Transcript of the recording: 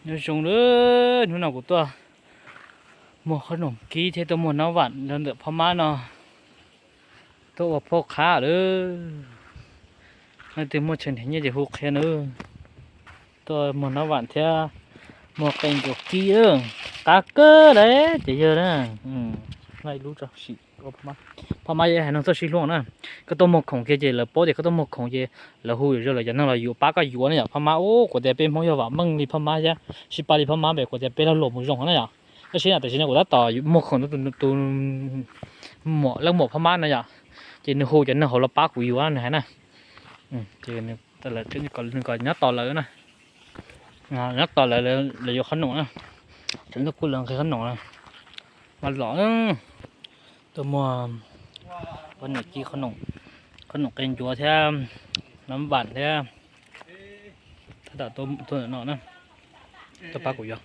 Nyob zoo lawm, hnub no kuv tuaj muag qhob noom kib thiab tuaj muag nab vam rau ntawm Phab Mab no, tuaj ua phauj qhab lawm. Leej twg muaj tshee nrhiav nyiaj ces hu qhia nawb. Tuaj muag nab vam thiab muag qe ncuav kib, qab kawg lawm ces yog na. Ib lub tso sim. Phab Mab yog haiv neeg txoj sib hlub na. Koj tuaj muag khoom kiag ces lawv paub tias koj tuaj muag khoom ces lawv hu yuam zoo lawv cov neeg los yuav pab koj yuav na yom. Phab Mab ub, kuv tias peb Hmoob yog vam meej li Phab Mab thiab sib pab li Phab Mab pem kuv tias peb lag luam mus zoo na yom. Tab sis na tam sim no kuv tab tom muag khoom rau tus muam, leej muam Phab Mab na yom, ces nws hu cov neeg hauv los pab kuv yuav nws hais na. Ces nws kom nyob tos lawv na, nyob tos lawv, lawv yuav qhob noom na. Tseem tuaj kuj lawv nqhis qhob noom na, mas los tuaj muag, qhob noom kib, qhob noom qe ncuav thiab nab vam thiab. Tab tom tuaj ntawm no na, tuaj pab kuv yuav.